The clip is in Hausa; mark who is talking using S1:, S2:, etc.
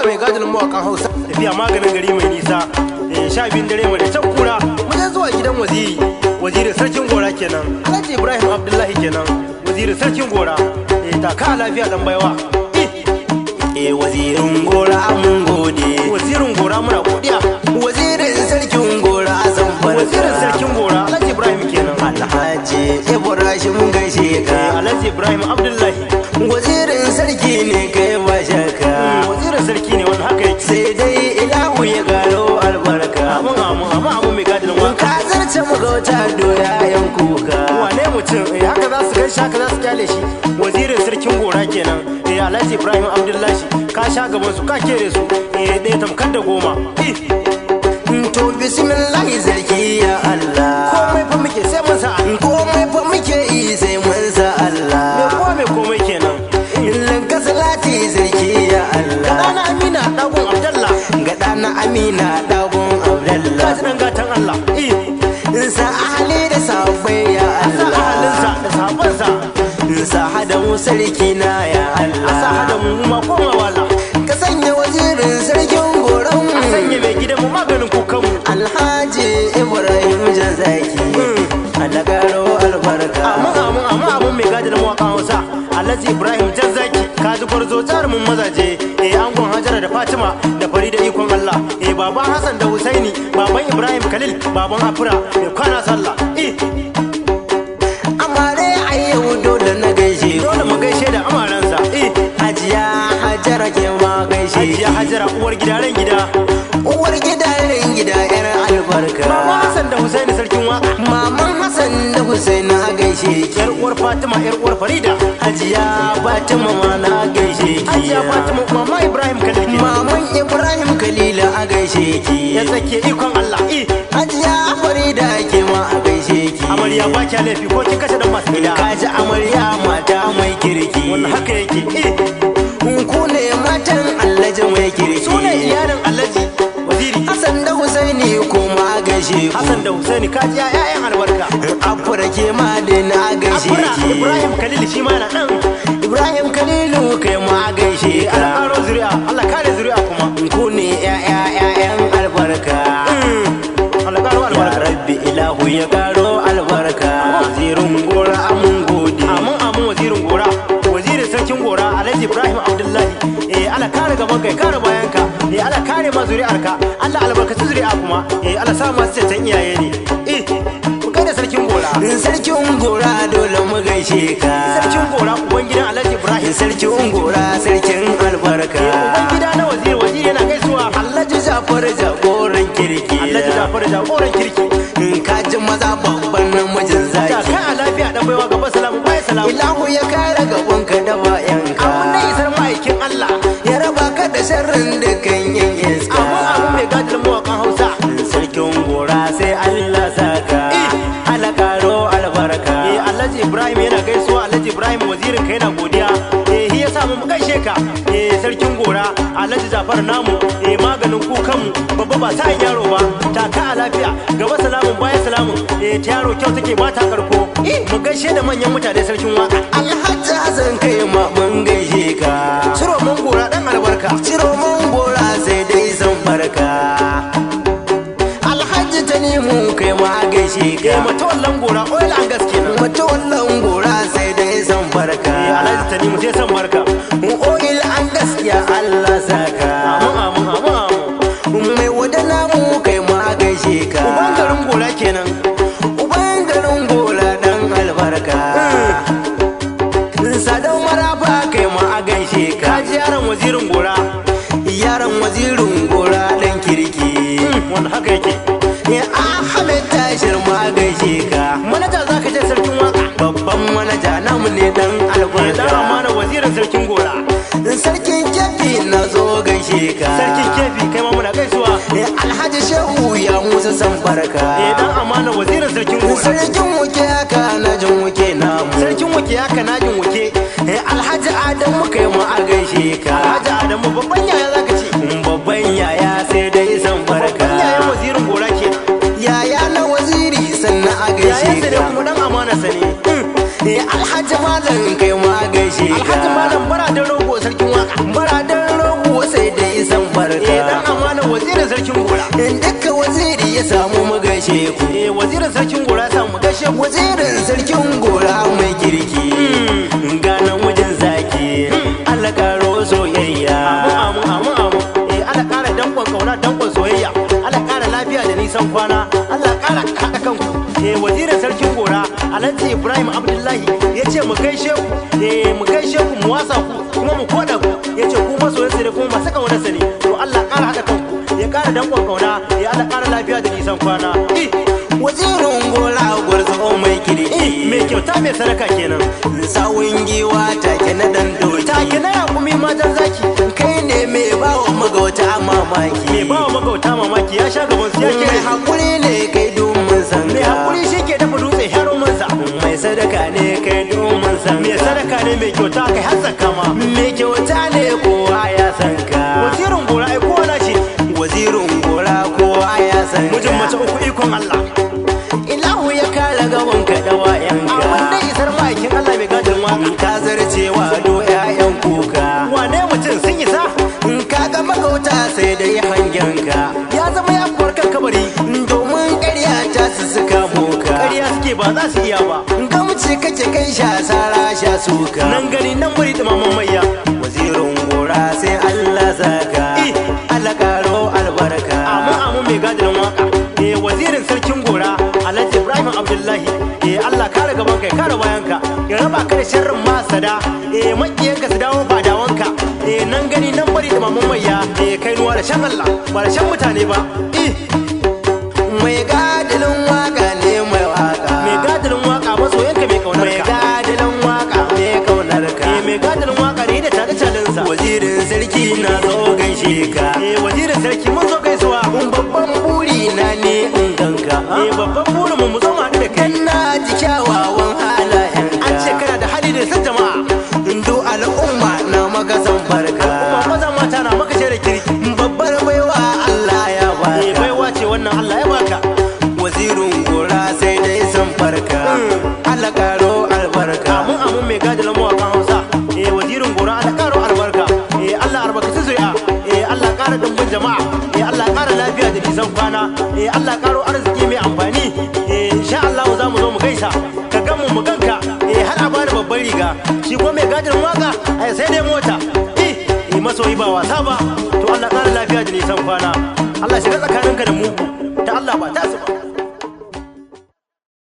S1: Mai gadin mawakan Hausa, tafiya maganin gari mai nisa. 12n dare mai can kura, mu je zuwa gidan waziri, Wazirin Sarkin Gora kenan, Alhaji Ibrahim Abdullahi kenan, Wazirin Sarkin Gora. Taka lafiya, dan baiwa.
S2: Eh, Wazirin Gora, mun gode.
S1: Wazirin Gora, muna godiya.
S2: Wazirin Sarkin Gora, zan farka.
S1: Wazirin Sarkin Gora, Alhaji Ibrahim kenan.
S2: Alhaji Ibrahim, gaishe ka.
S1: Alhaji Ibrahim Abdullahi.
S2: Wazirin sarki ne kai, ba shakka.
S1: Wazirin sarki ne wannan, haka yake.
S2: Sai dai ilahu ya gano albarka.
S1: Amin, amin, amin, amin, mai gadin waka.
S2: Ka zarce magauta doya yan kuka.
S1: Wane mutum! Haka za su gan shi, haka za su kyale shi? Wazirin Sarkin Gora kenan, Alhaji Ibrahim Abdullahi, ka sha gaban su, ka kere su, ɗaya tamkar da goma.
S2: To, bismillahi sarki ya Allah.
S1: Komai fa muke sai mun sa Allah.
S2: Komai fa muke yi sai mun sa
S1: Me
S2: Allah.
S1: Kowa mai komai kenan.
S2: Illan ka salati sarki ya Allah.
S1: Ɗana Amina ɗagun Abdallah.
S2: Ga ɗana Amina ɗagun
S1: Ka
S2: Abdallah.
S1: ji ɗan gatan Allah.
S2: Sa ahali da sahabbai ya
S1: Sa ahalinsa
S2: Allah.
S1: da sahabbansa.
S2: Sa hada mu sarki na ya
S1: A sa hada
S2: Allah.
S1: mu ma koma wala.
S2: Ka sanya Wazirin Sarkin Goron.
S1: A sanya mai gidan mu, maganin kukan mu.
S2: Alhaji Ibrahim Jazaki. Allah karo albarka.
S1: Amin, amin, amin, amin, mai gadin mawaƙan Hausa, Alhaji Ibrahim Jazzaki. Ka ji gwarzo, jarumin mazaje. Angon Hajara da Fatima da Farida, ikon Allah. Baban Hassan da Husaini, baban Ibrahim Khalil, baban Afra mai kwana sallah.
S2: Amare a yau dole na gaishe ku.
S1: Dole mu gaishe da amaransa.
S2: Hajiya Hajara, ke ma gaishe.
S1: Hajiya Hajara, uwar gida, ran gida.
S2: Uwar gida, ran gida, yar albarka.
S1: Mama Hassan da Husaini, sarkin waka.
S2: Maman Hassan da Husaini, a gaishe ki.
S1: Yar uwar Fatima, yar uwar Farida.
S2: Hajiya Fatima ma na gaishe ki.
S1: Hajiya Fatima, mama Ibrahim Khalil kenan.
S2: Maman Ibrahim Khalila, a gaishe ki.
S1: Ya tsake, ikon Allah.
S2: Hajiya Farida, ke ma a gaishe ki.
S1: Amarya ba kya laifi ko kin kashe dan masu gida.
S2: Kaji amarya, mata mai kirki.
S1: Wannan haka yake.
S2: Ku ne matan Alhaji mai kirki.
S1: Su ne iyalin Alhaji Waziri.
S2: Hassan da Husaini kuma a gaishe ku.
S1: Hassan da Husaini, kaji ƴaƴan albarka.
S2: Afura, ke ma da na gaishe
S1: Afura
S2: ki.
S1: Ibrahim Khalil shi ma yana nan.
S2: Ibrahim Khalilu, kai ma a gaishe
S1: Allah
S2: ka.
S1: karo zuri'a, Allah kare zuri'a kuma.
S2: Ku ne ƴaƴa ƴaƴan albarka.
S1: Allah karo
S2: Ya
S1: albarka.
S2: Rabbi ilahu ya karo albarka. Wazirin Gora, amun gode.
S1: Amin, amin, Wazirin Gora, Wazirin Sarkin Gora, Alhaji Ibrahim Abdullahi. Allah kare gaban kai, kare bayan ka. Allah kare ma zuri'arka. Allah albarkaci zuri'a kuma. Allah sa masu ceton iyaye ne. Ku kai da Sarkin Gora.
S2: Sarkin Gora, dole mu gaishe ka.
S1: Sarkin Gora, uban gidan Alhaji Ibrahim.
S2: Sarkin Gora, sarkin albarka.
S1: Uban gida na waziri, waziri yana gaisuwa.
S2: Alhaji Jafar, jagoran kirki.
S1: Alhaji Jafar, jagoran kirki.
S2: Ka ji maza, babban namijin
S1: Ta
S2: zaki.
S1: kai a lafiya, dan baiwa, gaban salamu, baya salamu.
S2: Ilahu ya kare gabanka da bayanka.
S1: Abun da isar ma'aikin Allah.
S2: Ya raba ka da sharrin dukkan yin iska.
S1: Amin, amin, mai gadin mawakan Hausa.
S2: Sarkin Gora, sai Allah saka. Allah karo albarka.
S1: Alhaji Ibrahim yana gaisuwa. Alhaji Ibrahim, wazirin ka yana godiya. Shi yasa mu gaishe ka. Sarkin Gora, Alhaji Jafar namu, maganin kukan mu, babba ba sa'in yaro ba. Taka a lafiya, gaba salamun, baya salamun. Ta yaro kyau take ba ta karko. Mu gaishe da manyan mutane, sarkin waka.
S2: Alhaji Hassan, kai ma mun gaishe ka.
S1: Ciro mun gora, dan albarka.
S2: Ciro mun gora, sai dai san barka. Alhaji Tanimu, kai ma gaishe ka.
S1: Matawallan Gora, oil and gas kenan.
S2: Matawallan Gora, sai dai san barka.
S1: Alhaji Tanimu, sai san barka.
S2: Oil and gas, ya Allah saka.
S1: Amin, amin, amin, amin.
S2: Mai wadana mu, kai ma gaishe ka.
S1: Uban garin Gora kenan.
S2: Uban garin Gora, dan albarka. Sadau Marafa, kai ma gaishe ka.
S1: Kaji yaron Wazirin Gora.
S2: Yaron Wazirin Gora, dan kirki.
S1: Wannan haka yake.
S2: Ahmed Tashir ma gaishe ka.
S1: Manaja zaka je, sarkin waka.
S2: Babban manaja namu ne, dan
S1: Dan
S2: albarka.
S1: amana, Wazirin Sarkin Gora.
S2: Sarkin Kefi, na zo gaishe ka.
S1: Sarkin Kefi, kai ma muna gaisuwa.
S2: Alhaji Shehu ya Musa, san barka.
S1: Dan amana, Wazirin Sarkin Gora.
S2: Sarkin Wuke, haka na jin wuke namu.
S1: Sarkin Wuke, haka najin wuke.
S2: Alhaji Adamu, kai ma a gaishe ka.
S1: Alhaji Adamu, babban yaya zaka ce.
S2: Babban yaya, sai dai san barka.
S1: Babban yayan Wazirin Gora kenan.
S2: Yaya na waziri, sannan a gaishe
S1: Yayansa ne
S2: ka.
S1: kuma dan amana sa ne.
S2: Alhaji Malam, kai ma gaishe ka.
S1: Alhaji Malam Baradan Rogo, sarkin waka.
S2: Baradan Rogo, sai dai san In duka waziri ya samu mu gaishe ku.
S1: Eh, wazirin sarkin gora ya samu mu gaishe ku.
S2: Wazirin sarkin gora mai kirki, ganan wajen zaki, Allah karo soyayya.
S1: Amin amin amin amin. Eh, Allah ƙara dankon kauna, dankon soyayya. Allah ƙara lafiya da nisan kwana. Allah ƙara haɗa kanku. Eh, wazirin sarkin gora Alhaji Ibrahim Abdullahi ya ce mu gaishe ku. Eh, mu gaishe ku, mu wasa ku, kuma mu koda ku. Ya ce ku masoyansa ne kuma masu ƙaunarsa ne. To Allah ƙara haɗa kanku, ya ƙara dankon kauna, ya Allah ƙara lafiya da nisan kwana. Eh,
S2: Wazirin gora gwarzo mai kirki,
S1: mai kyauta mai sadaka kenan.
S2: Sawun giwa take na dan doki,
S1: Take na raƙumi matan zaki.
S2: Kai ne mai bawa magauta mamaki,
S1: Mai bawa magauta mamaki ya sha gaban su ya
S2: mai
S1: kere.
S2: hakuri ne kai domin san
S1: Mai hakuri shi ke dafa dutse har mansa.
S2: Mai sadaka ne kai domin san
S1: Mai sadaka ne, mai kyauta, kai har zakka ma.
S2: Mai kyauta ne, kowa ya san ka.
S1: Wazirin gora ai kowa na ce.
S2: Wazirin gora kowa ya san ka.
S1: Mijin mace uku, ikon Allah.
S2: Ilahu ya kare gaban ka da wayanka.
S1: Abin da isar ma'aikin Allah, mai gadin waka.
S2: Ka zarcewa do 'ya'yan kuka.
S1: Wane mutum, sun isa?
S2: In ka ga magauta sai dai hangen ka.
S1: Ya zama ya kuwar kan kabari.
S2: Domin ƙarya ta su suka moka.
S1: Ƙarya suke, ba za su iya ba.
S2: Gamci kake kai, sha sara sha suka.
S1: Nan gani nan bari, dumaman mayya.
S2: Wazirin gora sai Allah saka.
S1: Eh.
S2: Allah karo albarka.
S1: Amin amin, mai gadin waka. Eh, wazirin sarkin gora Alhaji Ibrahim Abdullahi, eh, Allah kare gaban kai, kare bayan ka, ya raba ka da sharrin masada. Eh, makiyanka su dawo fadawanka. Eh, nan gani nan bari, dumaman mayya. Eh, kai nuwa da shan Allah, ba da shan mutane ba. Eh,
S2: Mai gadilin waka ne mai waka.
S1: Mai gadin waka, masoyanka, mai kaunar
S2: Mai
S1: ka.
S2: gadilin waka mai kaunar ka.
S1: Eh, mai gadin waka ne da tare talensa.
S2: Wazirin sarki na zo gaishe ka.
S1: Eh, wazirin sarki, mun zo gaisuwa.
S2: Babban buri na ne in ganka.
S1: Eh, babban burin mu mu zo mu haɗu da kai.
S2: Dan na ji kyawawan halayen ka.
S1: An ce kana da hali da san jama'a.
S2: Indo al'umma na maka san barka.
S1: Kuma maza mata na maka shaida kirki.
S2: Babbar baiwa Allah ya
S1: Eh,
S2: baka.
S1: baiwa ce wannan Allah ya baka.
S2: Wazirin gora sai dai san barka. Allah karo albarka.
S1: Amin amin, mai gadin mawakan Hausa. Eh, wazirin gora, Allah karo albarka. Eh, Allah albarkaci zuri'a. Eh, Allah kara dimbin jama'a. Eh, Allah kara lafiya da nisan kwana. Eh, Allah karo arziki mai amfani. Eh, insha Allah za mu zo mu gaisa, ka gan mu, mu ganka. Eh, har a bani babban riga, shi ko mai gadin waka ai sai dai mota. Eh eh, masoyi ba wasa ba. To Allah kara lafiya da nisan kwana. Allah shiga tsakaninka da mugu, ta Allah ba ta su ba.